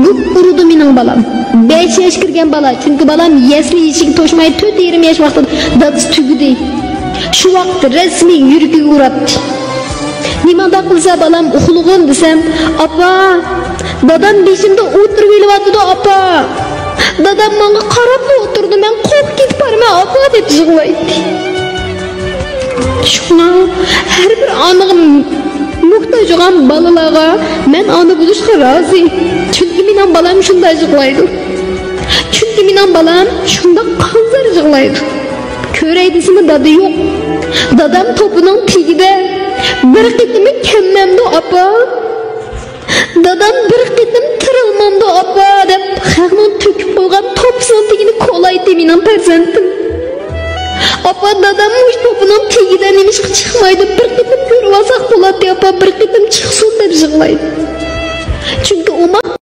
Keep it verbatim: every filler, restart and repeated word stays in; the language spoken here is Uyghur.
گۈپ ئۇرىدۇ مېنىڭ بالام. بەش ياشقا كىرگەن بالا، چۈنكى بالام يەسلى ئىشىكى توشماي تۆت يېرىم ياش ۋاقتىدا دادىسى تۈگىدى. شۇ ۋاقىت رەسمىي يۈرىكىگە ئۇراتتى. نېمانداق قىلسا بالام ئۇخلىغىن دېسەم، ئاپا، دادام بېشىمدا ئولتۇرۇۋېلىۋاتىدۇ، ئاپا. دادام ماڭا قاراپلا ئولتۇرىدۇ، مەن قورقۇپ كېتىپ بارىمەن، ئاپا، دەپ يىغلايتتى. شۇڭا ھەر بىر ئانىغا موھتاج بولغان بالىلارغا مەن ئانا بولۇشقا رازى. چۈنكى مېنىڭ بالام شۇنداق يىغلايدۇ. چۈنكى مېنىڭ بالام شۇنداق قانسىرى يىغلايدۇ. كۆرەي دېسىمۇ دادا يوق. دادام توپىنىڭ تېگىدە بىر قېتىممۇ كەممەمدۇ، ئاپا؟ دادام بىر قېتىم تىرىلمامدۇ، ئاپا؟ دەپ خەقنىڭ تۆكۈپ قويغان توپىسىنىڭ تېگىنى كولايتتى مېنىڭ پەرزەنتىم. ئاپا، دادام مۇشۇ توپىنىڭ تېگىدە نېمىشقا چىقمايدۇ؟ بىر قېتىم كۆرۈۋالساق بولاتتى، ئاپا، بىر قېتىم چىقسۇن، دەپ يىغلايدۇ. چۈنكى ئۇ ما